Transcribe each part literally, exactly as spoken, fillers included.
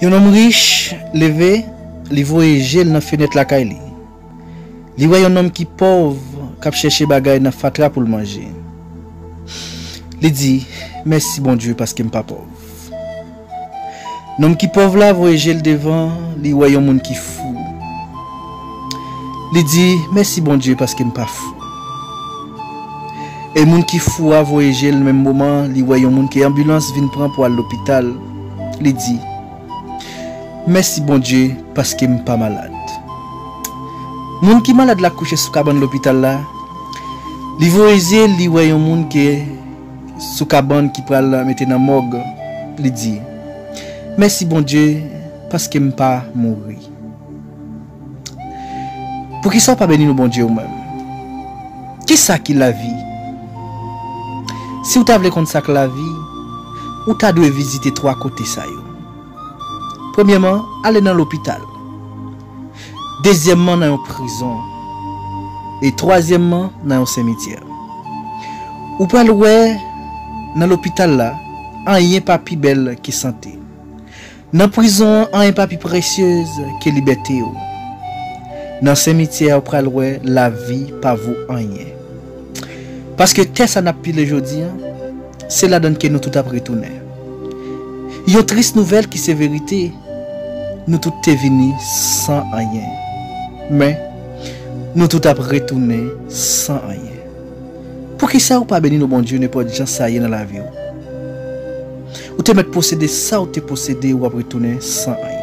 Yon nonm rich leve, li voye je l nan fenèt lakay li. Li wè yon nonm ki pòv k ap chèche bagay nan fatra pou l manje. Li di, "Mèsi, Bondye, paske m pa pòv." Nonm ki pòv la voye je l devan, li wè yon moun ki fou. Li di, "Mèsi, Bondye, paske m pa fou." E moun ki fou a voye je l menm moman, li wè yon moun ke anbilans vin pran pou al lopital. Li di, "Mèsi, Bondye, paske m pa malad." Moun ki malad la kouche sou kabann lopital la, li voye zye l, li wè yon moun ke sou kabann ki pral mete nan mòg. Li di, "Mèsi, Bondye, paske m pa mouri." Poukisa w pa beni non Bondye ou menm? Kisa ki lavi? Si w ta vle konn sa k lavi, ou ta dwe vizite twa kote sa yo. Premyèman, ale nan lopital. Dezyèmman, nan yon prizon. E twazyèmman, nan yon simityè. Ou pral wè, nan lopital la, anyen pa pi bèl ke sante. Nan prizon an, anyen pa pi presyez ke libète w. Nan simityè a, ou pral wè lavi pa vo anyen. Paske tè sa n ap pile jodi an, se ladan l ke nou tout ap retounen. Yon tris nouvèl ki se verite, nou tout te vini san anyen. Men, nou tout ap retounen san anyen. Poukisa ou pa beni non Bondye nenpòt jan sa ye nan lavi w? Ou te mèt posede sa ou te posede, w ap retounen san anyen.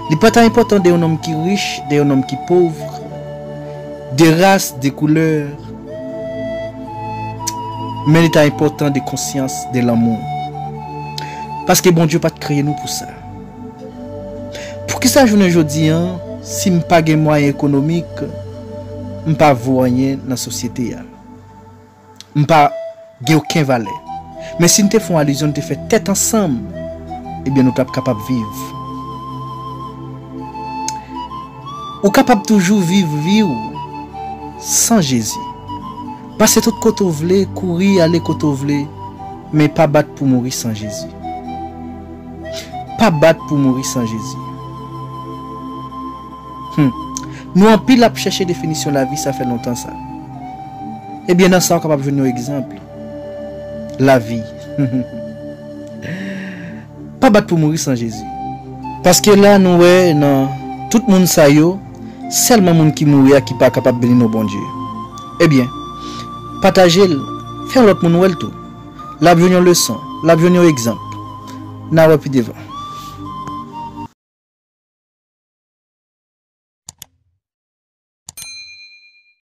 Li pa ta enpòtan de yon nonm ki rich, de yon nonm ki pòv, de ras, de koulè, men li ta enpòtan de konsyans, de lanmou. Paske Bondye pa t kreye nou pou sa. Poukisa jounen jodi an, si m pa gen mwayen ekonomik, m pa vo anyen nan sosyete a? M pa gen okenn valè. Men si n te fè yon alizyon, n te fè tèt ansanm, ebyen nou t ap kapab viv. Ou kapab toujou viv vi w san Jezi. Pase tout kote w vle, kouri ale kote w vle, men pa bat pou mouri san Jezi. Pa bat pou mouri san Jezi. Hmm. Nou anpil ap chèche definisyon lavi, sa fè lontan sa. Ebyen, nan sa, w kapab jwenn yon egzanp. Lavi. Pa bat pou mouri san Jezi. Paske la, nou wè nan tout moun sa yo, sèlman moun ki mouri a ki pa kapab beni non Bondye. Ebyen, pataje l, fè yon lòt moun wè l tou. L ap jwenn yon leson, l ap jwenn yon egzanp. N a wè pi devan.